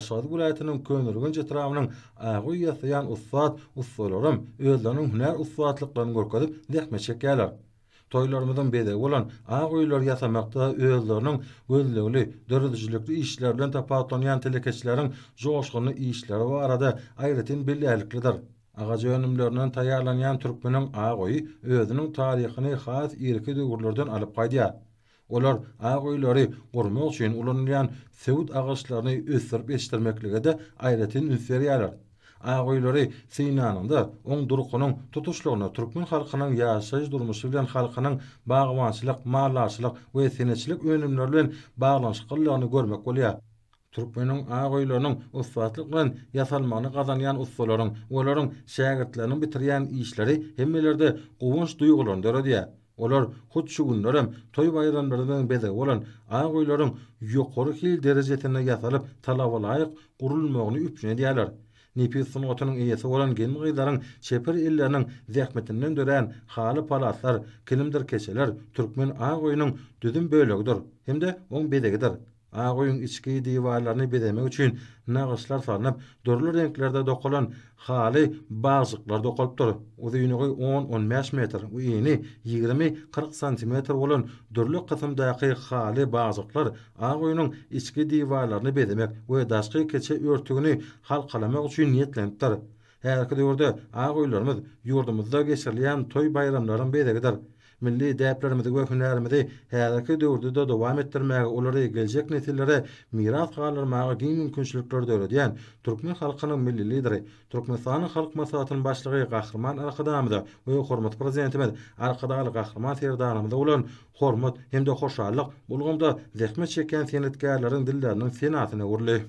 Daşoguz welaýatynyň Köneürgenç etrabynyň ak öý ýasaýan ussat ussalaram özleriniň hünär ussatlyklaryny görkezip zähmet çekýärler. Toýlarymyzyň bezegi bolan ak öýleri ýasamakda özleriniň gözlegli, döredijilikli işleri bilen tapawutlanýan telekeçileriň joşgunly işleri barada aýratyn bellärliklidir. Agaç önümlerinden taýýarlanýan türkmeniň ak öýi özüniň taryhyny has irki döwürlerden alyp gaýdýar. Olar ak öýleri gurmak üçin ulanylýan söwüt agaçlaryny ösdürip ýetişdirmeklige-de aýratyn üns berýärler. Ak öýleri synlanyňda, oň durkunyň tutuşlygyna türkmen halkynyň ýaşaýyş-durmuşy bilen halkynyň bagbançylyk, maldarçylyk we senetçilik önümleri bilen baglanyşyklylygyny görmek bolýar. Türkmeniň ak öýleriniň ussatlyk bilen ýasalmagyny gazanýan ussalaryň we olaryň şägirtleriniň bitirýän işleri hemmelerde guwanç duýgularyny döredýär. Olar hut şu günlerem toý-baýramlarymyzyň bezegi bolan ak öýleriň ýokary hil derejesinde ýasalyp, talabalaýyk gurulmagyny üpjün edýärler. Nepis sungatynyň eýesi bolan gelin-gyzlaryň çeper elleriniň zähmetinden dörän haly-palaslar, kilimdir keçeler türkmen ak öýüniň düzüm bölegidir hem-de oň bezegidir. Ak öýüň içki diwarlaryny bezemek üçin nagyşlar salnyp, dürli reňklerde dokalan haly bagjyklar dokalypdyr. Uzynlygy on-on bäş metr we eni 20-40 santimetr bolan dürli kysymdaky haly bagjyklar ak öýüniň içki diwarlaryny bezemek we daşky keçe örtügini halkalamak üçin niýetlenipdir. Häzirki döwürde ak öýlerimiz ýurdumyzda geçirilýän toý-baýramlaryň bezegidir. Milli däplerimizi we hünärimizi häzirki döwürde-de dowam etdirmäge, olary geljek nesillere miras galdyrmaga giň mümkinçilikleri döredýän türkmen halkynyň Milli Lideri, Türkmenistanyň Halk Maslahatynyň Başlygy Gahryman Arkadagymyza we hormatly Prezidentimiz Arkadagly Gahryman Serdarymyza bolan hormat hem-de hoşallyk bu ulgamda zähmet çekýän senetkärleriň dilleriniň senasyna öwrüldi.